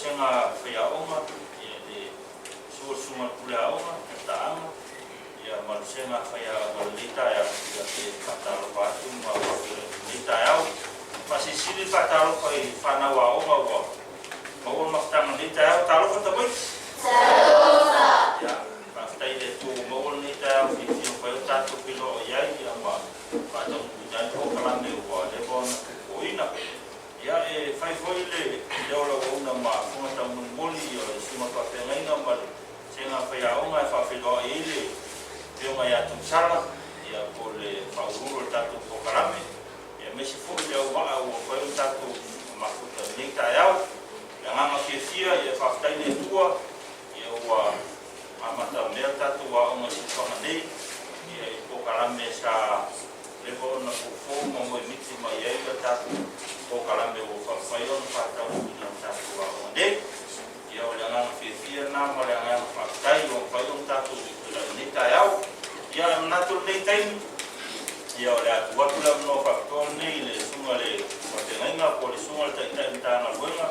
Vasega Faiaoga, ia le susu o le Susuga i le Pule Aoga ia Taaga, ia ma le Vasega Faiaoga i lenei taeao, ia e faatalofa atu ma faafeiloai atu i lenei taeao. Faasilisili le faatalofa i fanau aoga ua maua le mafutaga i lenei taeao. Talofa tamaiti! Talofa! Ia, faafetai i le Atua ua maua lenei taeao fiafia ua mafai ona tatou feiloai ai ia ma faataunuuina ai le polokalame ua leva ona fuafuaina. Ia, e fai foi le leo o le auauna ma fofoga taumolimoli o le susuga faafeagaiga ma le Vasega Faiaoga e faafeiloai ai le Afioga ia Tuisala, ia po o le Faauluulu o le tatou polokalame, ia aemaise foi le auvaa ua mafai ona tatou mafuta i lenei taeao. Le agaga fiafia, ia faafetai le Atua, ia ua amata mea le tatou aoga i Siufaga nei, ia i polokalame sa leva ona foufou ma moemiti mai ai le tatou polokalame ua faamafai ona faataunuuina le tatou aoga nei. Ia o le agaga fiafia lena ma le agaga faafetai ua mafai ona tatou feiloai i lenei taeao. Ia e manatu o lenei taimi, ia o le a tuu atu le avanoa faapitoa lenei i le Susuga i le Faafeagaiga po o le Susuga i le Taitai Matagaluega,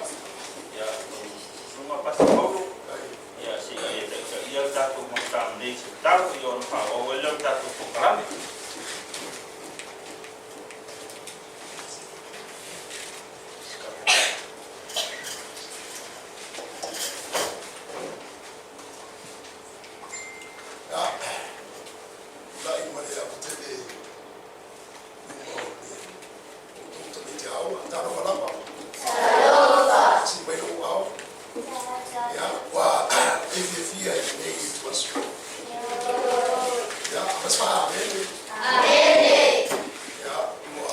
ia lau Susuga Pasi Paulo, ia se i e taitaia le tatou mafutaga nei i se tatalo, ia ona faaauau ai lea o le tatou polokalame. Ia, tulai ma le ava tele i luma o le outou tamaiti aoga. Talofa lava. Talofa. Sii mai lou ao. Ia, ua e fiafia i lenei ituaso. Ia, mas fa amene. Amene. Ia, ua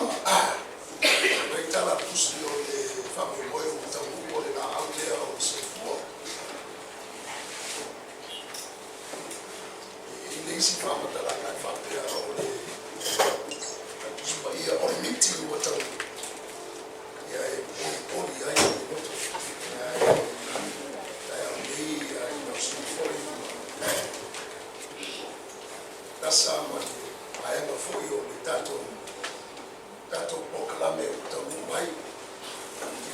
mai tala tusi o le faamoemoe ua taunuu o le laau lea o le soifua. E i ai le isi faamatalaga e faapea o le Tusi Paia o le miti ua taunuu, ia e polipoli ai le loto. Ae taeao nei i lau sui foi ma lasa ma le vaega foi o le tatou tatou polokalame ua taunuu mai,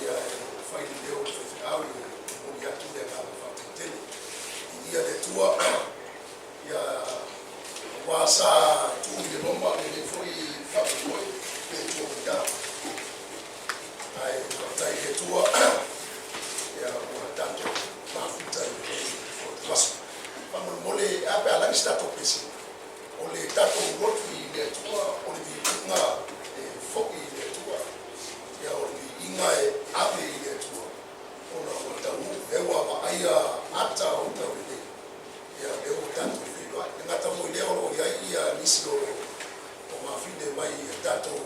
ia e fai le leo o le faifeau e momoli atu le agaga faafetai tele. Viia le Atua, ia aua sa tuu i le loma lenei foi faamoemoe pe tua mai a. Ae faafetai i le Atua, ia ua tatou mafuta i lenei aso. Faamolemole, e a pe a lagi se tatou pese? O le tatou lotu i le Atua, o le viiga e foi i le Atua, ia o le viiga e ave i le Atua, ona ua taunuu, lea ua vaaia ata o taulelei, ia lea ua tatou feiloai. E gata foi lea o lo o i ai ia nisi o o mafine mai i tatou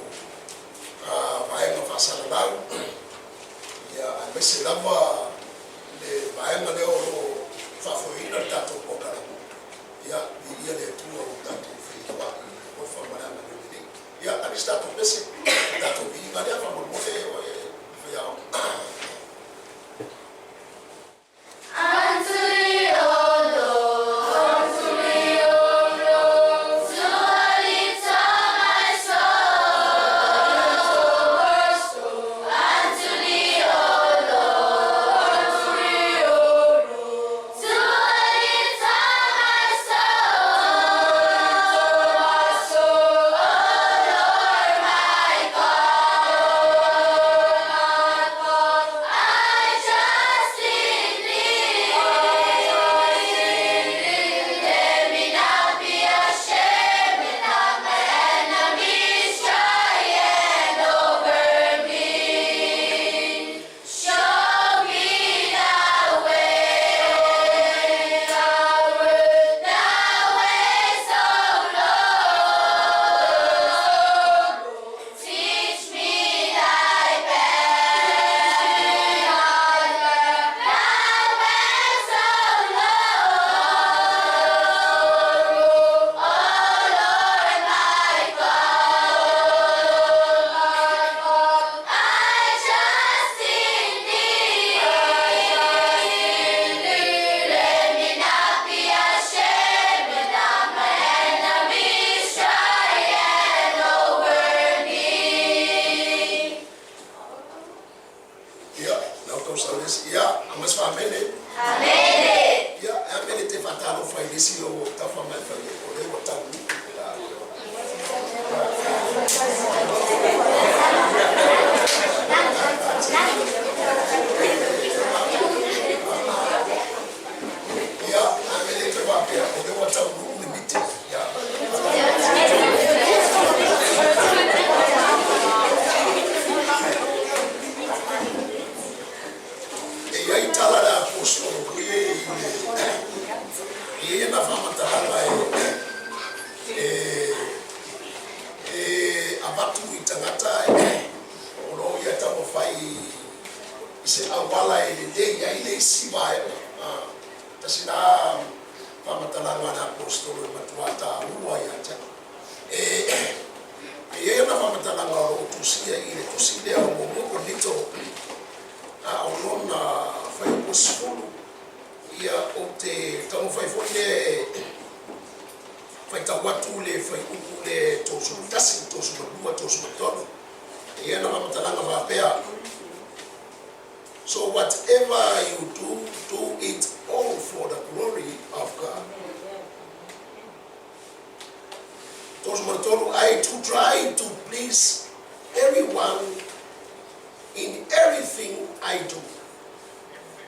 vaega faasalalau, ia aemaise lava le vaega lea o lo o faafoeina le tatou polokalame. Ia, viia le Atua ua tatou feiloai i le alofa ma le agalelei lelei. Ia, ave se tatou pese, le tatou viiga lea faamolemole oe le faiaoga. Unto thee, O Lord, unto thee, O Lord, do I lift up my soul. Unto thee, O Lord, unto thee, O Lord, do I lift up my soul. O Lord, my God. matou sau le isi. Ia, aumai se faamene. Ia, e a mea le te faatalofa i le isi o tafa mai fai o lea ua taunuu le laau e ola. Ia, a mea le te faapea o lea ua taunuu le miti. Ia. E i ai tala a le Aposetolo foi ia i le, e i ai ana faamatalaga e, e, e avatu i tagata o lo o ia taumafai i se auala e lelei ai le isi vaega. Tasi la faamatalaga a le Aposetolo e matua taua ia te au. E i ai ana faamatalaga o lo o tusia i le tusi lea o Muamua Korinito a o lona fuaiupu 10, ia ou te taumafai foi lea e faitau atu le fuaiupu lea 31, 32, 33. E i ai ana faamatalaga faapea, So whatever you do, do it all for the glory of God. 33, I to try to please everyone in everything I do.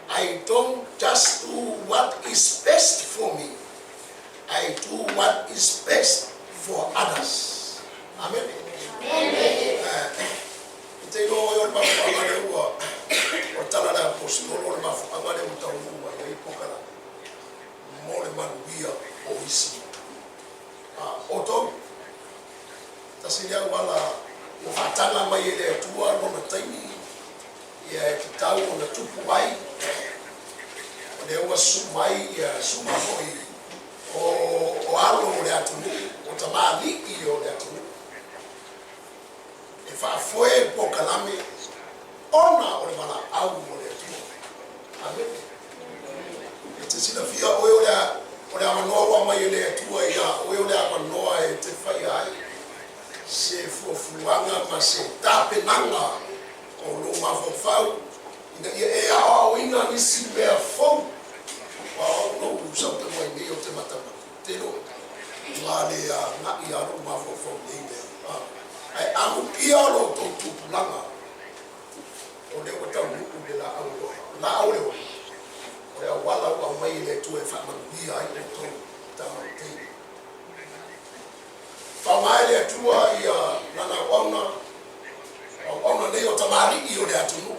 I don't just do what is best for me. I do what is best for others. Amen. I te iloa oi o le mafuaaga lea ua o tala le Aposetolo o le mafuaaga lea ua taunuu mai ai pokalame mo le manuia o isi. Outou, tasi lea auala ua faataga mai e le Atua lona taimi ia e tatau ona tupu ai, o lea ua susu mai ia suma foi o alo o le atunuu, o tamalii o le atunuu, e faafoe polokalame ona o le valaau o le Atua. Amene. E te silafia oe o le, o le avanoa ua aumai e le Atua iā oe o le avanoa e te faia ai se fuafuaga ma se tapenaga o lou mafaufau ina ia e aoaoina nisi mea fou. Aua o au na ou sau talu ai nei ou te matamata tele oe ua le agai lava lou mafaufau i nei mea. Ae amupia lo outou tupulaga. O lea ua taunuu le laau alofa. O laau le ola, o le auala ua aumai e le Atua e faamanuia ai outou tama o teine. Faoga e le Atua ia lana auauna, o auauna nei o tamalii o le atunuu.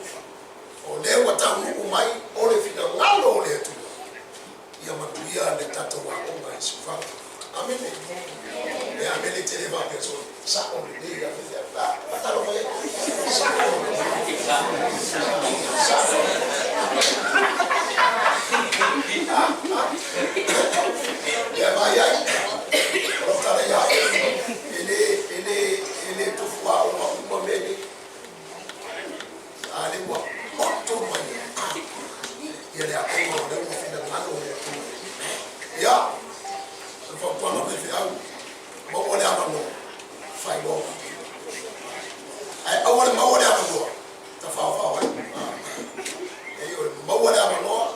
O lea ua taunuu mai o le finagalo o le Atua ia manuia le tatou aoga i Siufaga. Amene. E amene tele faapea soo sa'o lelei a faifeau. A, faatalofa i ai. Sa'o lelei. Sa'o. A, a. Ia vaai ai. O lau tala ia oe, e le, e le, e le tofu aoga uma mea nei. A lea ua poto mai ia le aoga o lea ua finagalo le Atua. Ia, o le fautuaga a faifeau, maua le avanoa, fai loa. Ae aua le maua le avanoa, tafaofao ai. Leai, o le maua le avanoa,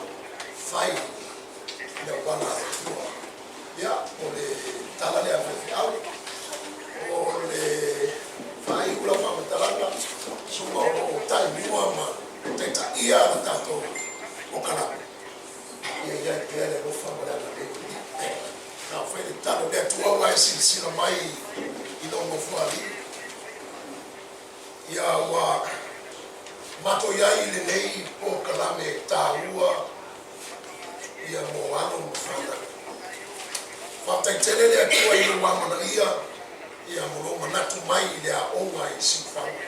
fai le auala a le Atua. Ia, o le tala lea a faifeau, o le faaiu lau faamatalaga, susuga o lo o taimua ma taitaia le tatou polokalame, ia i ai pea le alofa ma le agalelei o le Alii. Na fai le tatalo, Le Atua ua e silasila mai i lou nofoalii, ia ua matou i ai i lenei polokalame taua, ia mo alo ma fanau. Faafetai tele le Atua i lou amanaia ia mo lou manatu mai i le aoga i Siufaga.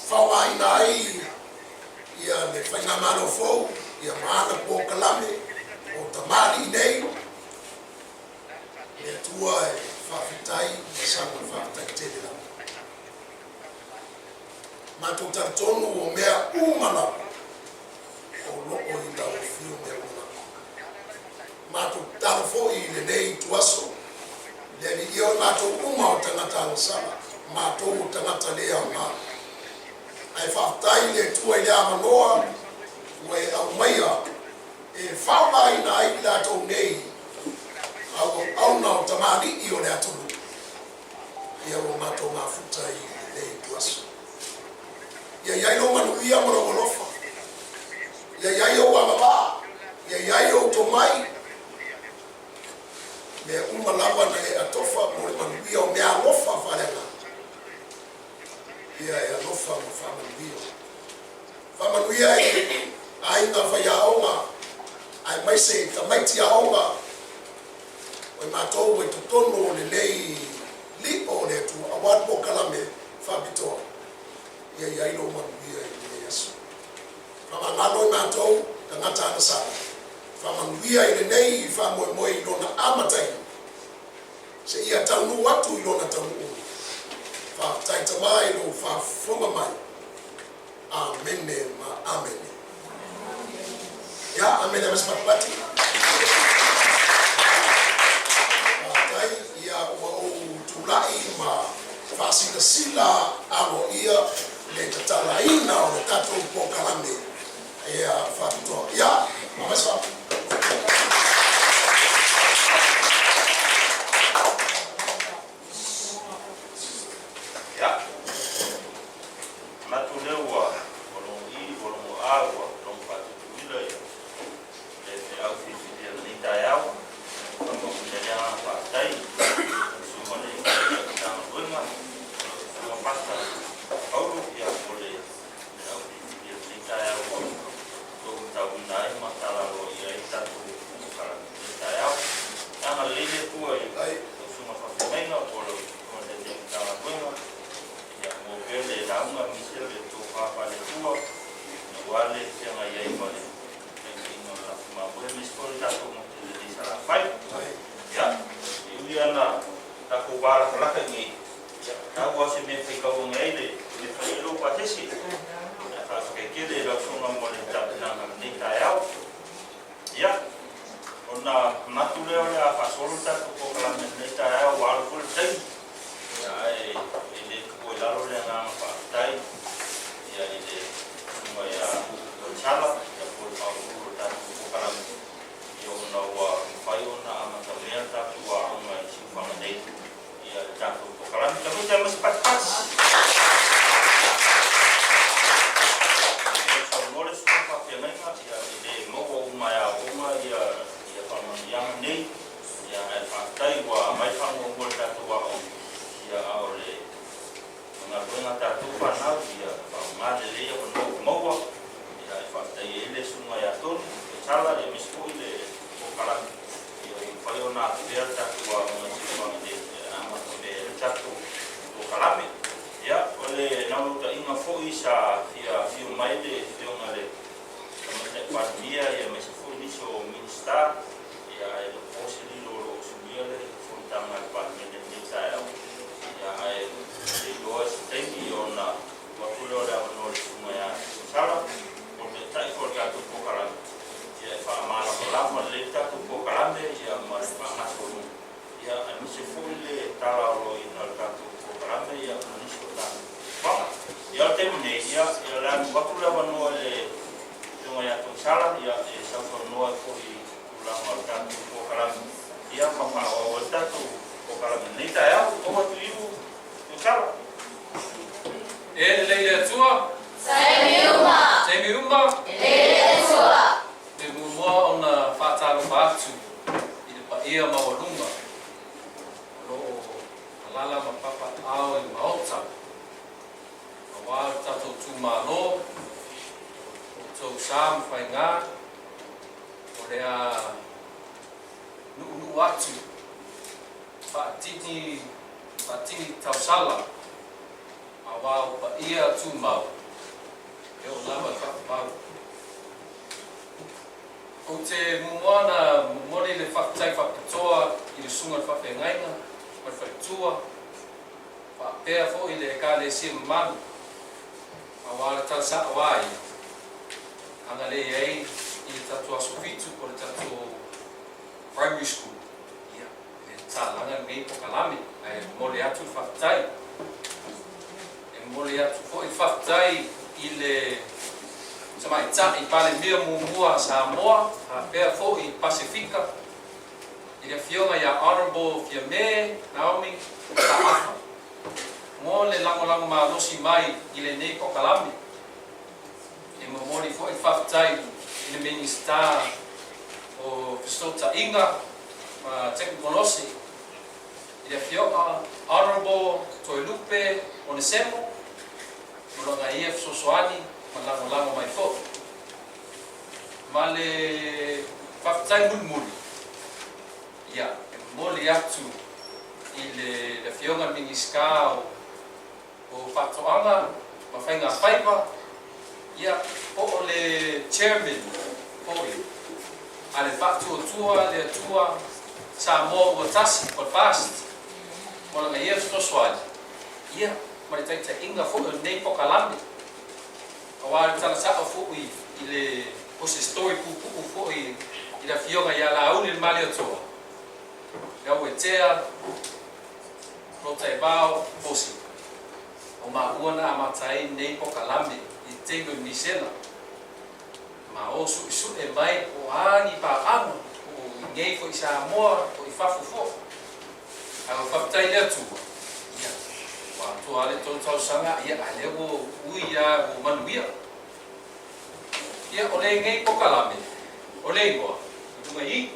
Faogaina ai ia le faigamalo fou ia ma ana polokalame o tamalii nei. Le Atua e faafetai ma saga faafetai tele lava. Matou talitonu o mea uma lava o lo o i lau afio mea uma lava. Matou tatalo foi i lenei ituaso, le Alii o matou uma o tagata agasala, matou o tagata le aoga. Ae faafetai i le Atua. Atua i le avanoa ua e aumaia e faaaogaina ai i latou nei au auauna o tamalii o le atunuu, ia ua matou mafuta i lenei ituaso. Ia i ai lou manuia ma lou alofa, ia i ai ou agavaa, ia i ai ou tomai, mea uma lava na e atofa mo le manuia o meaalofa faaleagaga. Ia e alofa ma faamanuia. Faamanuia i aiga faiaoga aemaise i tamaiti aoga o i matou ua i totonu o lenei lio o le Atua aua le polokalame faapitoa. Ia i ai lou manuia i lenei aso. Faamagalo i matou tagata agasala. Faamanuia i lenei faamoemoe i lona amataina. Seia taunuu atu i lona taunuuga. Faafetai Tama i lou faafofoga mai. Amene ma amene. Ia, amene ma se patipati. Faafetai, ia ua ou tulai ma faasilasila aloaia le tatalaina o le tatou polokalame ia faapitoa. Ia, aumai se faapu. Ia, manatu lea ua logo i, ua logo a, ua logo faatutuila ia le feau filifilia i lenei taeao. Faamauina le agaga faafetai i le susuga i le Matagaluega, lau Susuga Pastor Paulo, ia mo le feau filifilia i lenei taeao ua outou matauina ai ma talaloaia ai le tatou polokalame i lenei taeao. Ia agalelei le Atua i lau susuga faafeagaiga po o lau susuga i le Taitai Matagaluega, ia maua pea le lauga aemaise le tofa faale-Atua aua le feagai ai ma le taitaiga o le latou mamoe aemaise foi o le tatou motu i lenei Salafai. Ia, e ui lava ina tatou va lakalaka i inei, ia, tau lava se mea e faitau ane ai le mea e fai ai lou pasese. Ae faafetai tele i lau Afioga mo le tapenaga i lenei taeao. Ia, ona manatu lea o le a faasolo le tatou polokalame i lenei taeao ua alu foi le taimi, ia, ae e le tuua i lalo le agaga faafetai ia i le Susuga ia Tonsala, ia po o le Faauluulu o le tatou polokalame, ia ona ua mafai ona amatamea le tatou aoga i Siufaga nei ia le tatou polokalame. Tamaiti a ma se patipati! Ia saunoa le Susuga Faafeagaiga, ia e le maua uma e aoaoga ia ia faamanuiaga nei, ia ae faafetai ua aumai faamuamua i le tatou aoga, ia a o le galuega a tatou fanau, ia faaaoga lelei avanoa ua maua, ia e faafetai ai le Susuga ia Tony Sala, ia aemaise foi le polokalame, ia ua mafai ona afea le tatou aoga i Siufaga nei e amata mea ai le tatou polokalame. Ia, o le naunautaiga foi sa fia afio mai le Afioga i le Tamaitai Palemia, ia aemaise foi nisi o Minisita, ia ae le o po se lilo o lo o suia le fonotaga a le Palemene i lenei taeao, ia ae le iloa i se taimi ona tuu atu lea o le avanoa i le Susuga ia Sala, o le Taitai foi o le tatou polokalame, ia e faamalamalama lelei le tatou polokalame ia ma le faagasologa, ia aemaise foi le tala aloaina o le tatou polokalame ia ma nisi o tatou fuafuaga. Ia o le taimi nei, ia o le a tuu atu le avanoa i le Afioga ia Togisala, ia e sausaunoa ai foi i tulaga o le tatou polokalame, ia ma faaauau ai le tatou polokalame i lenei taeao. Over to you, Togisala. E lelei le Atua. Taimi uma. Taimi uma. E lelei le Atua. E muamua ona faatalofa atu i le paia maualuga o lo o alaala ma papaaao i le Maota, aua lo tatou itumalo, o outou sa ma faiga, o le a nuunuu atu faatini faatini tausala aua o paia tumau e oo lava i faavavau. Ou te muamua ona momoli le faafetai faapitoa i le Susuga i le Faafeagaiga ma le Faletua faapea foi le Ekalesia mamalu aua le tala sa'o a ia agalelei ai i le tatou aso fitu po o le tatou primary school. Ia, e tatalaga lenei pokalame ae momoli atu le faafetai. E momoli atu foi le faafetai i le. Tamaitai Palemia muamua a Samoa faapea foi Pasefika i le Afioga ia Honourable Fiame Naomi Mataafa mo le lagolago malosi mai i lenei polokalame. E momoli foi le faafetai i le Minisita o Fesootaiga ma Tekonolosi i le Afioga Honourable Toelupe Onesemo mo lona ia fesoasoani ma lagolago mai foi. Ma le faafetai mulimuli, ia, e momoli atu i le Afioga i le Minisita o o Faatoaga ma Faiga Faiva, ia, po o le Chairman foi a le Faatuatua le Atua Samoa Ua Tasi po o le FAST, mo lana ia fesoasoani, ia, ma le taitaiga foi o lenei polokalame. Aua o le tala sao foi i le, o se story puupuu foi i le Afioga ia Laauli le Malietoa, Leauetea, Lotaivao, Fosi. O maua na amata ai nei polokalame i te taimi o le Misela. Ma o suʻesuʻe mai po o a ni paaga po o i nei foi i Samoa po o i fafo foi. Ae ua faafetai i le Atua, ia, ua atoa lava le 3 tausaga, ia, a lea ua ui lava ua manuia. Ia, o lenei polokalame, o le igoa, i luga i i,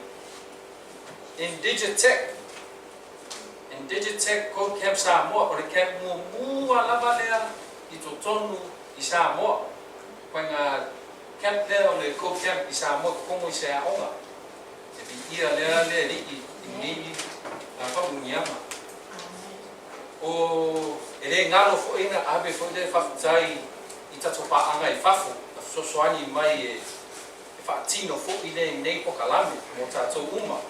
Indigitech, Indigitech Code Camp Samoa, o le camp muamua lava lea i totonu i Samoa. Ituaiga camp lea o le Code Camp i Samoa i totonu i se aoga. E viia lea le Alii i lenei faamanuiaga. O, e le galo foi na ave foi le faafetai i tatou paaga i fafo na fesoasoani mai e faatino foi lenei polokalame mo tatou uma.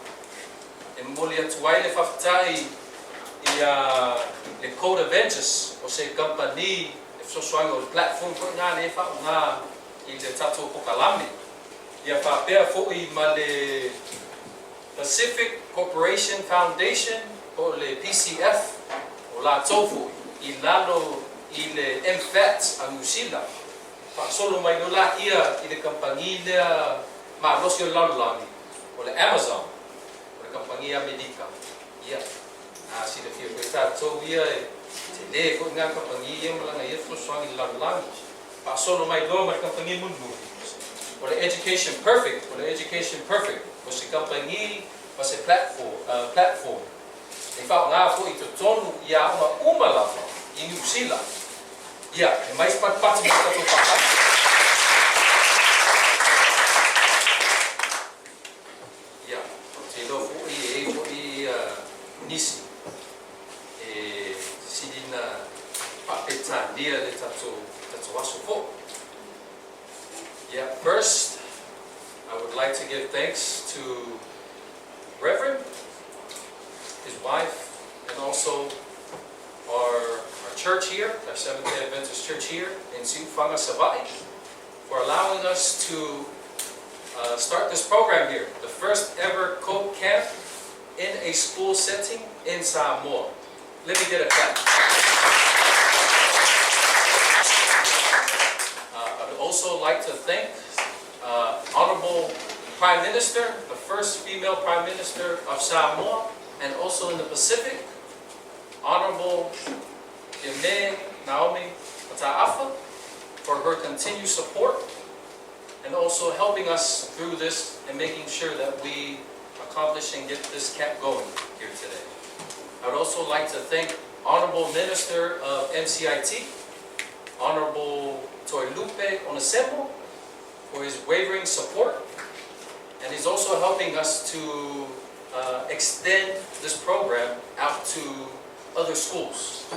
E momoli atu ai le faafetai ia le Code Avengers, o se kamupani e fesoasoani o le platform foi lena lea e faaaoga i le tatou polokalame. Ia faapea foi ma le Pacific Corporation Foundation po o le PCF, o latou foi i lalo i le MFAT a Niu Sila. Faasolo mai loa laia i le kamupani lea malosi o le lalolagi, o le Amazon, o le kamupani Amelika. Ia, a silafia foi e tatou ia, e tele foi na kamupani ia ma lana ia fesoasoani i le lalolagi. Faasolo mai loa ma le kamupani mulimuli, o le Education Perfect, o le Education Perfect, o se kamupani ma se platform, platform e faaaoga foi i totonu i aoga uma lava i Niu Sila. Ia, e mai se patipati mo tatou paaga. Ia, ou te iloa foi e i ai foi nisi e sili ona faapetania le tatou tatou aso foi. Ia, first, I would like to give thanks to Reverend, his wife, and also our church here, our Seventh-day Adventist Church here in Siufaga, Savaii, for allowing us to start this program here, the first ever Code Camp in a school setting in Samoa. Let me get a clap. I'd also like to thank Honorable Prime Minister, the first female Prime Minister of Samoa and also in the Pacific, Honorable Fiame Naomi Mataafa, for her continued support and also helping us through this and making sure that we accomplish and get this camp going here today. I would also like to thank Honorable Minister of MCIT, Honorable Toelupe Onesemo, for his wavering support. And he's also helping us to extend this program out to other schools.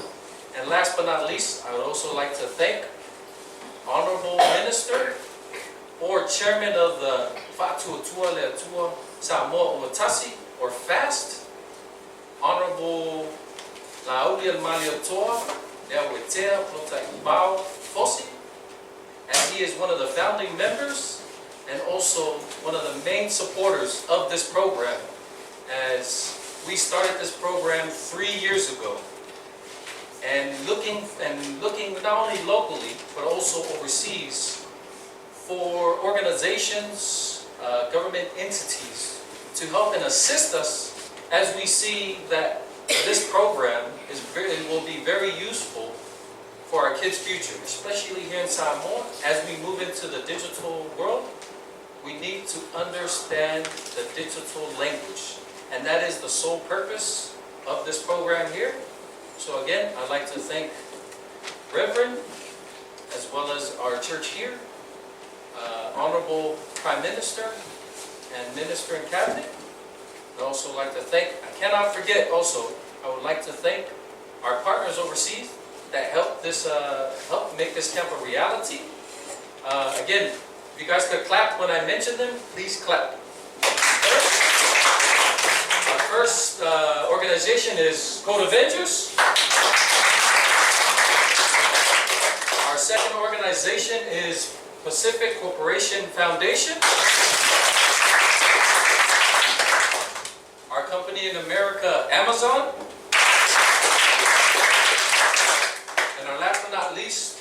And last but not least, I would also like to thank Honorable Minister or Chairman of the Faatuatua Le Atua Samoa Ua Tasi, or FAST, Honorable Laaulialemalietoa Leauetea Polataivao Fosi, and he is one of the founding members and also one of the main supporters of this program, as we started this program 3 years ago and looking not only locally but also overseas for organizations, government entities to help and assist us as we see that this program is very, will be very useful for our kids' future, especially here in Samoa. As we move into the digital world, we need to understand the digital language. And that is the sole purpose of this program here. So again, I'd like to thank Reverend, as well as our church here, Honorable Prime Minister and Minister in Cabinet. I'd also like to thank, I cannot forget also, I would like to thank our partners overseas that helped this, helped make this camp a reality. Again, if you guys could clap when I mention them, please clap. Our first organization is Code Avengers. Our second organization is Pacific Corporation Foundation. Our company in America, Amazon. And our last but not least,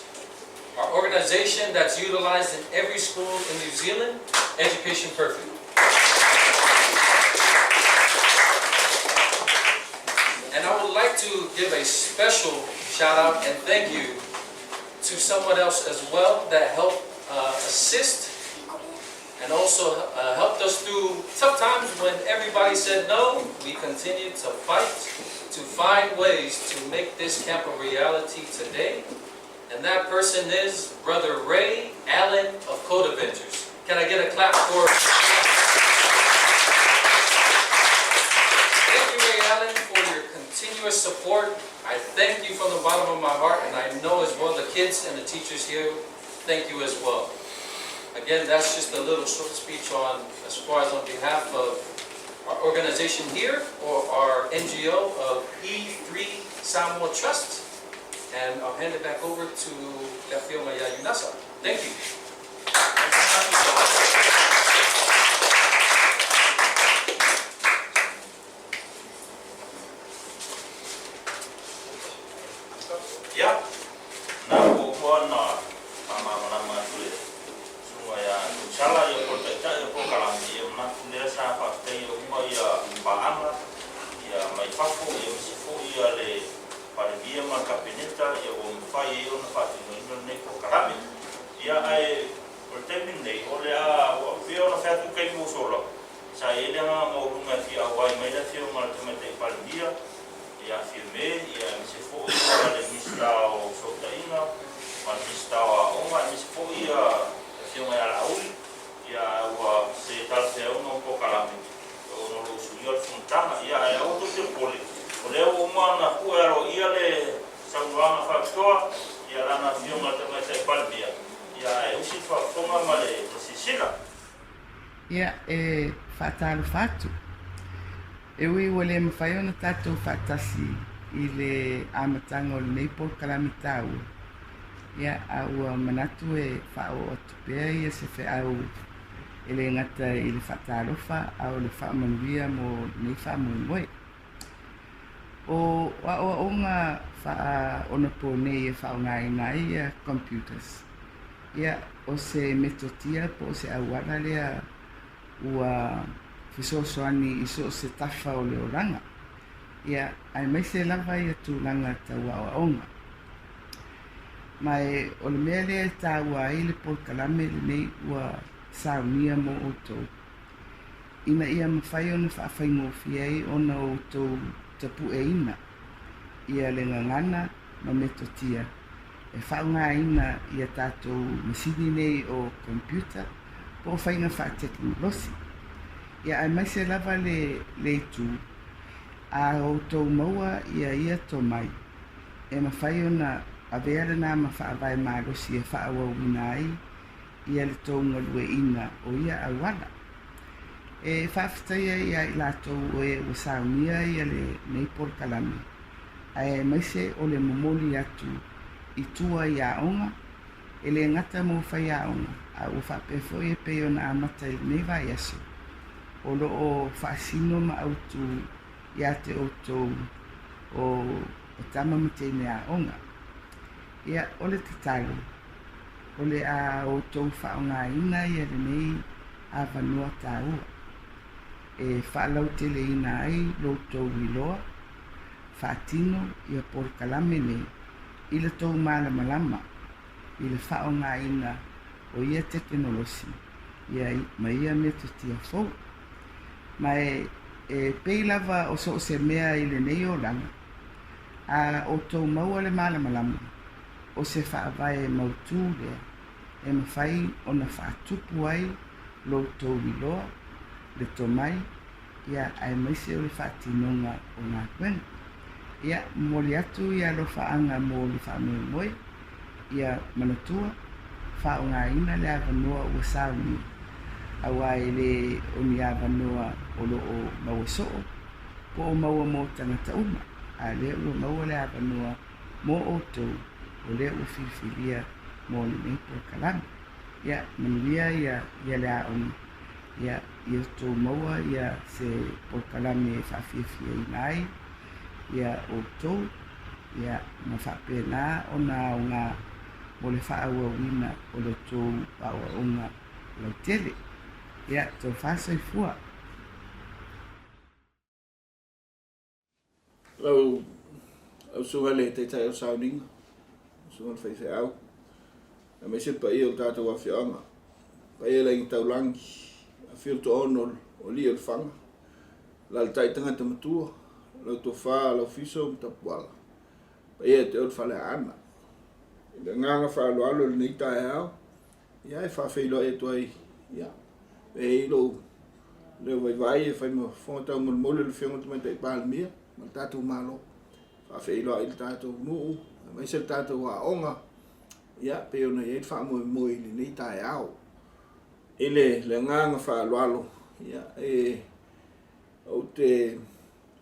our organization that's utilized in every school in New Zealand, Education Perfect. And I would like to give a special shout out and thank you to someone else as well that helped assist and also helped us through tough times when everybody said no. We continued to fight to find ways to make this camp a reality today. And that person is Brother Ray Allen of Code Avengers. Can I get a clap for? Thank you, Ray Allen, for your continuous support. I thank you from the bottom of my heart, and I know as well the kids and the teachers here thank you as well. Again, that's just a little short speech on, as far as on behalf of our organization here, or our NGO of E3 Samoa Trust. And I'll hand it back over to Afioga Unasa. Thank you. Ia, na ua uma ona faamalamalama atu le susuga ia Tusala ia po o le Taitai o polokalame, ia manatu lea sa faafetaia uma ia paaga ia mai fafo ia aemaise foi ia le Palemia ma le Kapeneta ia ua mafai ai ona faatinoina lenei polokalame. Ia ae o le taimi lenei o le a ua pei ona fai atu i taimi ua sola, sa i ai le agaga maualuga e fia auai mai le Afioga i le Tamaitai Palemia ia Fiame, ia aemaise foi ia le Minisita o Fesootaiga ma le Minisita o Aoga, aemaise foi ia le Afioga ia Laauli, ia ae ua se talafeauga o polokalame ona o lo o suia le fonotaga. Ia ae aua tou te popole, o lea ua uma ona pue aloaia le saunoaga faapitoa ia lana Afioga i le Tamaitai Palemia, ia ae usi le faafofoga ma le silasila. Ia, e faatalofa atu. E ui ua le mafai ona tatou faatasi i le amataga o lenei polokalame taua, ia, a ua manatu e faaoo atu pea ia se feau e le gata i le faatalofa a o le faamanuia mo lenei faamoemoe. O aoaoga faaonaponei e faaaogaina ai ia computers, ia, o se metotia po o se auala lea ua fesoasoani i so o se tafa o le olaga, ia, aemaise lava ia tulaga tau aoaoga. Ma e o le mea lea e taua ai le polokalame lenei ua saunia mo outou, ina ia mafai ona faafaigofie ai ona outou tapueina ia le gagana ma metotia e faaaogaina ia tatou masini nei o computer po o faiga faatekonolosi. Ia aemaise lava le le itu a outou maua ia ia tomai e mafai ona avea lena ma faavae malosi e faaauauina ai ia le tou galueina o ia auala. E faafetaia ia i latou o e ua saunia ia lenei polokalame, ae aemaise o le momoli atu i tua i aoga, e le gata mo faiaoga, a ua faapea foi e pei ona amata i lenei vaiaso, o lo o faasino ma autu ia te outou o tama ma teine aoga. Ia, o le tatalo. o le a outou faaaogaina ia lenei avanoa taua e faalauteleina ai lo outou iloa faatino ia polokalame nei i le tou malamalama i le faaaogaina o ia tekenolosi ia ma ia metotia fou. Ma e, e pei lava o so o se mea i lenei olaga, a outou maua le malamalama, o se faavae mautū lea e mafai ona faatupu ai lo outou iloa, le tomai, ia, aemaise o le faatinoga o galuega. Ia, momoli atu ia alofaaga mo le faamoemoe, ia manatua, faaaogaina le avanoa ua saunia, aua e le o ni avanoa o lo o maua soo, po o maua mo tagata uma, a o lea ua maua le avanoa mo outou o lea ua filifilia mo lenei polokalame. Ia, manuia ia, ia le aoga, ia, ia outou maua ia se polokalame e faafiafiaina ai ia outou, ia, ma faapena ona aoga mo le faaauauina o le tou aoaoga lautele. Ia, tofa soifua. Lau Susuga i le Taitai o Sauniga, Susuga i le Faifeau, aemaise le paia o le tatou afioaga, paia i le Aiga Taulagi, afio le Toaono o Alii o le Faga, alaalatai tagata matua, lau Tofa, lau Fiso ma Tapuala, paia ia te oe le Faleaana. I le agaga faaaloalo i lenei taeao, ia e faafeiloai atu ai, ia, e i ai lou leo vaivai e fai ma fofoga taumolimoli o le Afioga i le Tamaitai Palemia ma le tatou Malo. Faafeiloai i le tatou nuu, aemaise le tatou aoga, ia, pei ona i ai le faamoemoe i lenei taeao. I le agaga faaaloalo, ia, e, ou te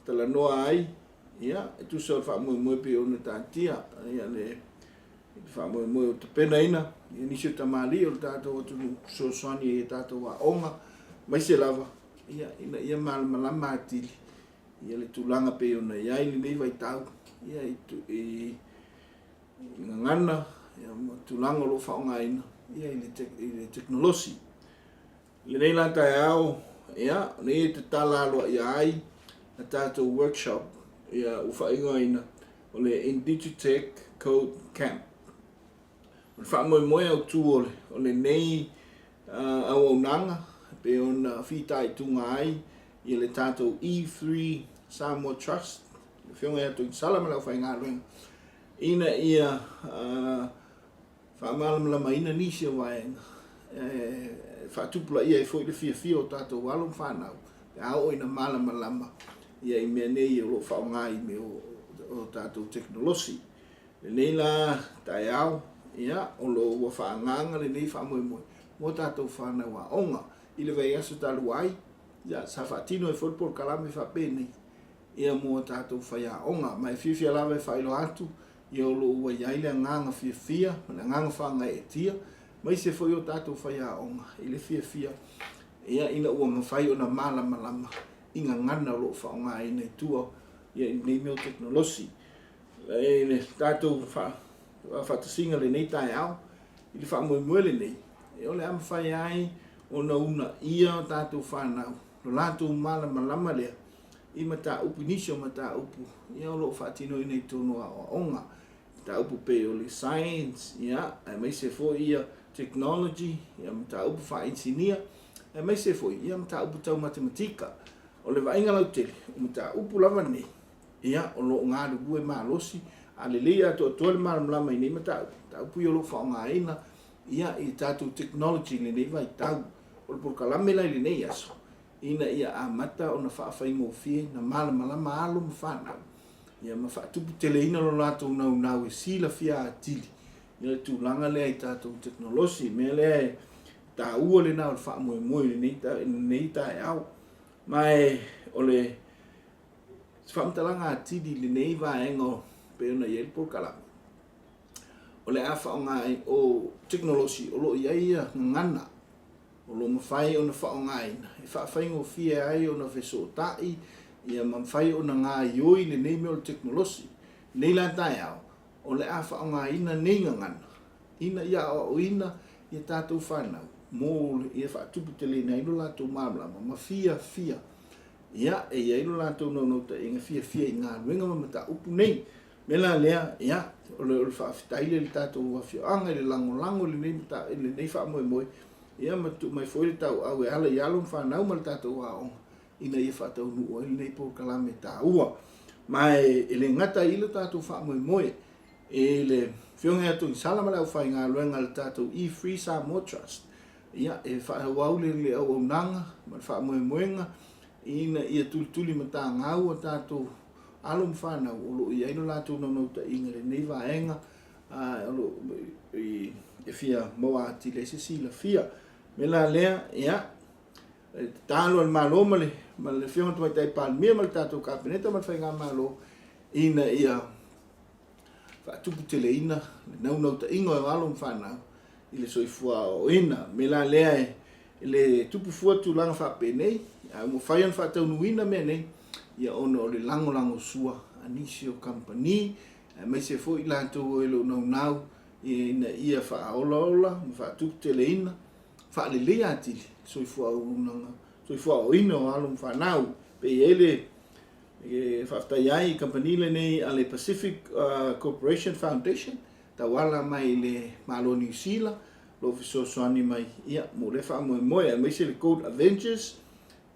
talanoa ai, ia, e tusa o le faamoemoe pei ona taatia, ia, le faamoemoe o tapenaina ia nisi o tamalii o le tatou atunuu fesoasoani i a tatou aoga, aemaise lava, ia, ina ia malamalama atili ia le tulaga pei ona i ai lenei vaitau, ia, i, i, i gagana, ia, ma tulaga o lo o faaaogaina, ia, i le, te, i le tekonolosi. I lenei la taeao, ia, o nei e tatala aloaia ai a tatou workshop, ia, ua faaigoaina o le Indigitech Code Camp. O le faamoemoe autu o, le, o lenei uh, auaunaga, pei ona fitaituga ai ia le tatou E3 Samoa Trust, le Afioga ia Togisala ma le aufaigaluega, ina ia uh, faamalamalamaina nisi o vaega e faatupulaia ai foi le fiafia o tatou alo ma fanau pe a oo ina malamalama ia i mea nei o lo o faaaoga i mea o tatou tekonolosi. Lenei la taeao, ia, o lo o ua faaagaaga lenei faamoemoe mo tatou fanau aoga. I le vaiaso talu ai, ia, sa faatino ai foi le polokalame faapenei, ia mo a tatou faiaoga. Ma e fiafia lava e faailoa atu, ia o lo o ua i ai le agaga fiafia ma le agaga faagaeetia, aemaise foi o tatou faiaoga i le fiafia, ia, ina ua mafai ona malamalama i gagana o lo o faaaogaina i tua, ia, i lenei mea o tekonolosi. I le tatou faatasiga i lenei taeao, i le faamoemoe lenei, o le a mafai ai ona uunaia o tatou fanau, lo latou malamalama lea i mataupu, i nisi o mataupu ia o lo o faatinoina i totonu o aoaoga, mataupu pei o le science, ia, aemaise foi ia technology, ia mataupu faainisinia, aemaise foi ia mataupu tau matematika. O le vaaiga lautele, o mataupu lava nei, ia, o lo o galulue malosi, a lelei atoatoa le malamalama i nei mataupu, mataupu ia o lo o faaaogaina ia i tatou technology i lenei vaitau. O le polokalame la i lenei aso, ina ia amata ona faafaigofie na malamalama alo ma fanau, ia ma faatuputeleina lo latou naunau e silafia atili ia le tulaga lea i tatou tekonolosi. O le mea lea e taua lena o le faamoemoe i lenei taeao. Ma e o le faamatalaga atili i lenei vaega pei ona i ai le polokalame, o le a faaaoga ai o tekonolosi o lo o i ai ia gagana o lo o mafai ona faaaogaina e faafaigofie ai ona fesootai ia ma mafai ona gaoioi lenei mea o le tekonolosi. I lenei la taeao, o le a faaaogaina nei gagana ina ia aoaoina ia tatou fanau mo ia faatuputeleina ai lo latou malamalama ma fiafia ia e i ai lo latou naunautaiga fiafia i galuega ma mataupu nei. O le mea la lea, ia, o le, o le faafetai lea i le tatou afioaga i le lagolago i lenei mata, i lenei faamoemoe, ia ma tuu mai foi le tauau e ala i alo ma fanau ma le tatou aoga ina ia faataunuu ai lenei polokalame taua. Ma e, e le gata ai lo tatou faamoemoe i le Afioga ia Togisala ma le aufaigaluega a le tatou E-Free Samoa Trust, ia, e faaauau le, le auaunaga ma le faamoemoega ina ia tulituli matagau a tatou alo ma fanau o lo o i ai lo latou naunautaiga i lenei vaega o lo o e fia maua atili ai se silafia. O le mea la lea, ia, e tatalo a le Malo ma le, ma le Afioga i le Tamaitai Palemia ma le tatou Kapeneta ma le Faigamalo ina ia faatuputeleina le naunautaiga o alo ma fanau i le soifua aoaoina. O le mea la lea e le tupu fua tulaga faapenei, ae ua mafai ona faataunuuina mea nei, ia ona o le lagolagosua a nisi o kamupani, aemaise foi i latou o lo o naunau ina ia faaolaola ma faatuputeleina, faaleleia atili le soifua auaunaga, soifua aoaoina o alo ma fanau. Pe i ai le e faafetai ai i kamupani lenei a le Pacific Corporation Foundation, tauala mai i le Malo o Niu Sila, o lo o fesoasoani mai ia mo lea faamoemoe, aemaise le Code Avengers,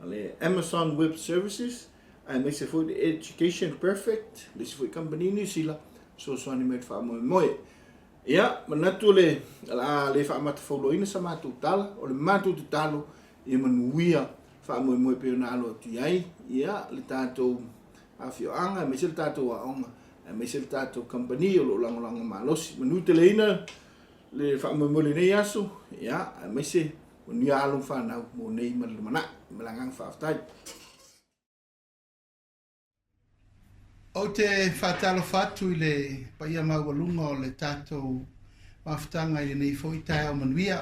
le Amazon Web Services, aemaise foi le Education Perfect, le isi foi kamupani Niu Sila, fesoasoani mai i le faamoemoe. Ia, manatu o le a le faamatafauloaina sa matou tala, o le matou tatalo ia manuia faamoemoe pei ona alo atu i ai ia le tatou afioaga aemaise le tatou aoga aemaise le tatou kamupani o lo o lagolago malosi. Manuteleina le faamoemoe i lenei aso, ia, aemaise manuia alo ma fanau mo nei ma le lumanai. Ma le agaga faafetai. Ou te faatalofa atu i le paia maualuga o le tatou mafutaga i lenei foi taeao manuia.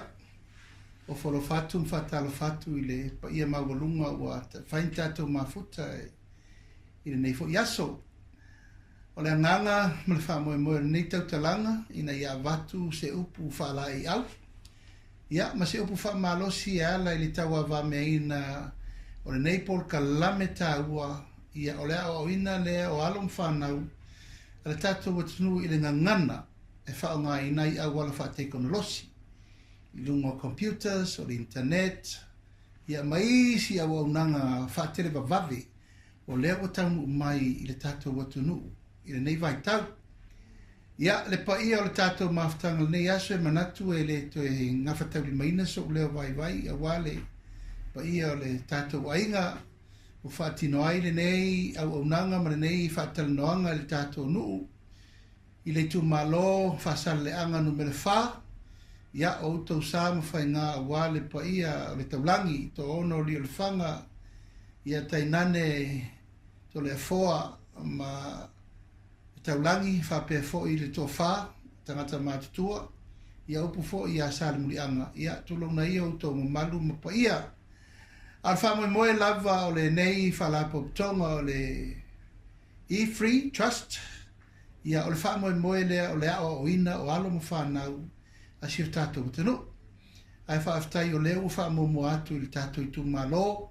Ofo alofa atu ma faatalofa atu i le paia maualuga ua fai ni tatou mafuta i lenei foi aso. O le agaga ma le faamoemoe o lenei tautalaga ina ia avatu se upu faalaeiau Ia, ma se upu faamalosi e ala i le tauavameaina o lenei polokalame taua, ia, o le aoaoina lea o alo ma fanau a le tatou atunuu i le gagana e faaaogaina ai auala faatekonolosi i luga o computers, o le internet, ia, ma isi auaunaga faatelevavave o lea ua taunuu mai i le tatou atunuu i lenei vaitau. Ia, le paia o le tatou mafutaga i lenei aso e manatu e le toe gafataulimaina sou leo vaivai aua le paia o le tatou aiga ua faatino ai lenei auaunaga ma lenei faatalanoaga i le tatou nuu i le itumalo Faasaleleaga Numera 4. Ia, o outou sa ma faiga aua le paia o le taulagi, Toaono Liulefaga, ia tainane Toleafoa ma le taulagi faapea foi le tofa, tagata matutua, ia upu foi ia Salemuliaga, ia tulouna ia outou mamalu ma paia. A o le faamoemoe lava o lenei Faalapotopotoga o le E-Free Trust, ia o le faamoemoe lea o le aoaoina o alo ma fanau a si o tatou atunuu. Ae faafetai o lea ua faamuamua atu i le tatou itumalo,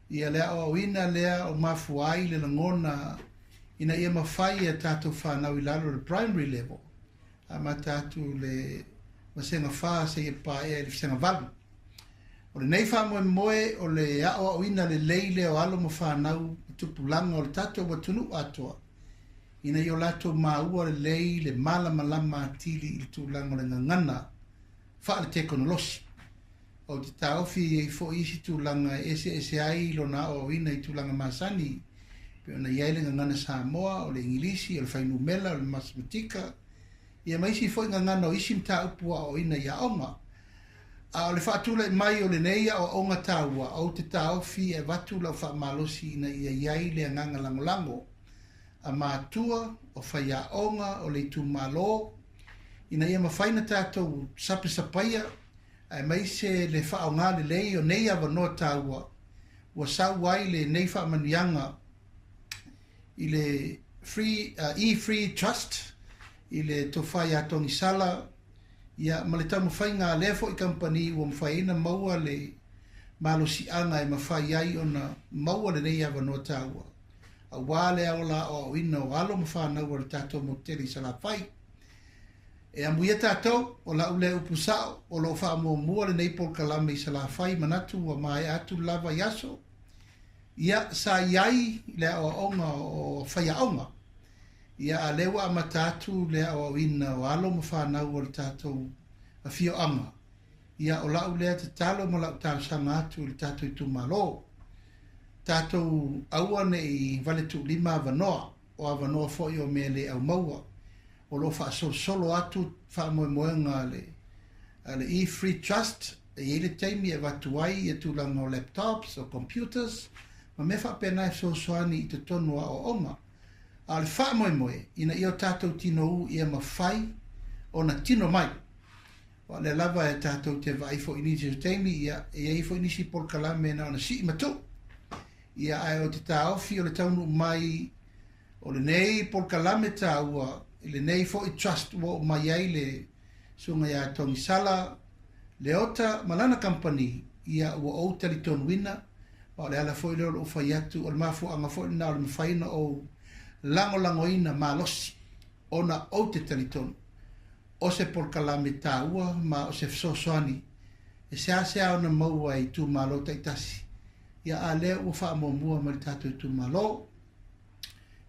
ia le aoaoina lea o mafua ai le lagona ina ia mafai e a tatou fanau i lalo o le primary level, amata atu le vasega 4 seia paea i le vasega 8. O lenei faamoemoe o le aoaoina lelei lea o alo ma fanau ma tupulaga o le tatou atunuu atoa, ina ia o latou maua lelei le malamalama atili i le tulaga o le gagana faale-tekonolosi. Ou te taofi e i ai foi isi tulaga e eseese ai lona aoaoina i tulaga masani, pei ona i ai le gagana Samoa, o le Igilisi, o le fuainumera, o le masematika, ia ma isi foi gagana o isi mataupu aoaoina i aoga. A o le faatulai mai o lenei aoaoga taua, ou te taofi e avatu lau faamalosi ina ia i ai le agaga lagolago a matua, o faiaoga, o le itumalo, ina ia mafai ona tatou sapesapaia aemaise le faaaoga lelei o nei avanoa taua ua sau ai lenei faamanuiaga i le Free, E-Free Trust i le Tofa ia Togisala. Ia, ma le taumafaiga a lea foi kamupani ua mafai ai ona maua le malosiaga e mafai ai ona maua lenei avanoa taua, aua le ola aoaoina o alo ma fanau a le tatou motu tele i Salafai. E amuia tatou, o la'u lea upu sa'o, o lo o faamuamua lenei polokalame i Salafai, manatu ua maea atu le la vaiaso, ia, sa i ai le aoaoga o faiaoga, ia, a lea ua amata atu le aoaoina o alo ma fanau o le tatou afioaga, ia, o la'u lea tatalo ma la'u talosaga atu i le tatou itumalo, tatou aua ne i vale tuulima avanoa, o avanoa foi o mea le aumaua. O lo o faasolosolo atu faamoemoega a le a le E-Free Trust, e i ai le taimi e avatu ai ia tulaga o laptops, o computers, ma mea faapena e fesoasoani i totonu o aoaoga. A o le faamoemoe, ina ia o tatou tinoū ia mafai ona tino mai. Aua o lea lava e tatou te vaai foi i nisi o taimi, ia, e i ai foi nisi polokalame na ona sii ma tuu. Ia, ae o te taofi o le taunuu mai O lenei polokalame taua i lenei foi Trust ua oo mai ai le Susuga ia Togisala Leota ma lana kamupani, ia ua ou talitonuina, ma o le ala foi lea o lou fai atu, o le mafuaaga foi lena o le mafai ona ou lagolagoina malosi ona ou te talitonu o se polokalame taua ma o se fesoasoani e seasea ona maua e itumalo taitasi, ia a lea ua faamuamua mai le tatou itumalo.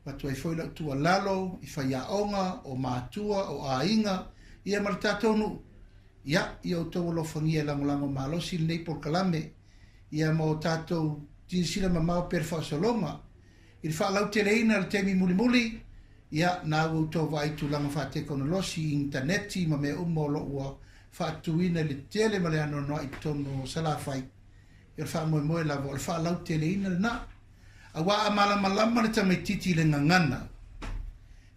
Avatu ai foi lau tuualalo i faiaoga, o matua, o aiga, ia ma le tatou nuu. Ia, ia outou alofagia e lagolago malosi lenei polokalame, ia ma o tatou silasila mamao pea le faasologa i le faalauteleina i le taimi mulimuli, ia, na ua outou vaai i tulaga faatekonolosi, i initaneti ma mea uma o lo o ua faatuina i le tele ma le anoanoai i totonu o Salafai. Ia, o le faamoemoe lava o le faalauteleina lena. Aua a malamalama le tamaitiiti i le gagana e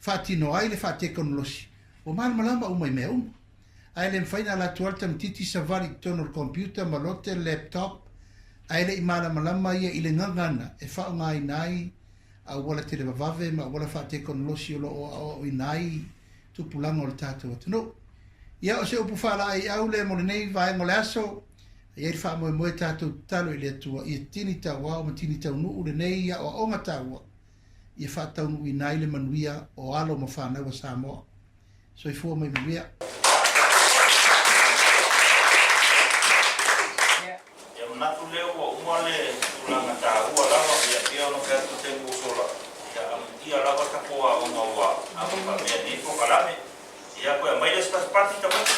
faatino ai le faatekonolosi, ua malamalama uma i mea uma. Ae le mafai ona ala atu lava le tamaitiiti savali i totonu o le computer ma lote le laptop ae le i malamalama ia i le gagana e faaaogaina ai auala televavave ma auala faatekonolosi o lo o aoaoina ai tupulaga o le tatou atunuu. Ia, o se upu faalaeiau lea mo lenei vaega o le aso. E i ai le faamoemoe tatou tatalo i le Atua ia tini tauao ma tini taunuu lenei aoaoga taua ia faataunuuina ai le manuia o alo ma fanau a Samoa. Soifua ma ia manuia. Ia manatu lea ua uma le tulaga taua lava, ia pei ona fai atu i taimi ua sola, ia amuia lava tatou aoga ua amata nei polokalame. Ia koe aumai le isi patipati tamaiti.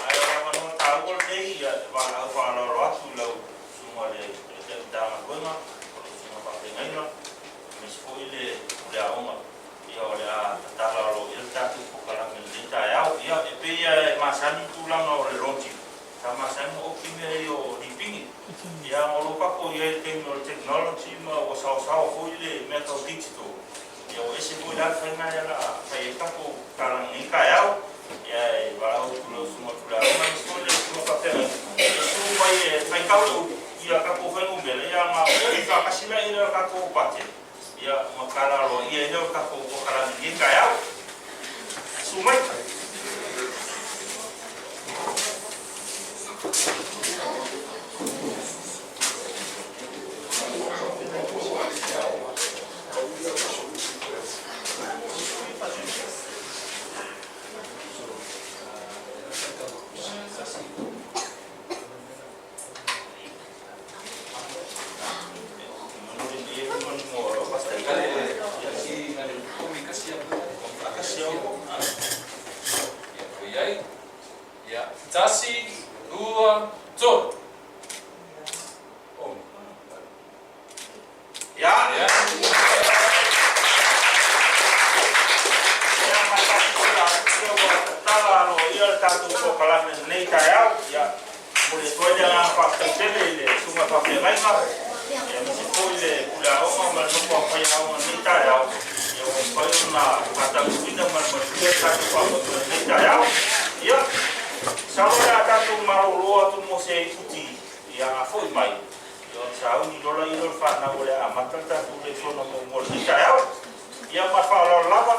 Ae o le avanoa taua lenei ia e valaau faaaloalo atu i lau Susuga i le Taitai Matagaluega, o lau Susuga Faafeagaiga, aemaise foi le Pule Aoga. Ia o le a tatala aloaia le tatou polokalame i lenei taeao. Ia e pei lava e masani le tulaga o le launching, sa masani ona ofi mea ia o lipini. Ia ona o lo o tatou i ai i le taimi o le technology ma ua saosaoa foi le mea tau digital. Ia ua ese foi la le faiga lea la a fai ai tatou tala i lenei taeao. Ia e valaau atu i lau Susuga Tulafono aemaise foi le Susuga Faafeagaiga e susu mai e faitau le upu ia tatou fuainumera ia ona oi faatasi laia lea o le tatou budget ia ma tala aloaia ai lea o le tatou polokalame i lenei taeao. Susu mai. Tasi, lua, tolu. Ia. Ia ma tatou ia ua tatala aloaia le tatou polokalame i lenei taeao. Ia, momoli atu ai le agaga faafetai tele i le Susuga Faafeagaiga, aemaise foi le Pule Aoga ma le nofo a faiaoga i lenei taeao. Ia ua mafai ona faataunuuina ma le manuia le tatou faamoemoe i lenei taeao. Ia, masalo o le a tatou malolo atu mo se iputi ia a foi mai. Ia ona sauni loa lea o le fanau o le a amata le tatou lesona muamua i lenei taeao. Ia ma le faaaloalo lava.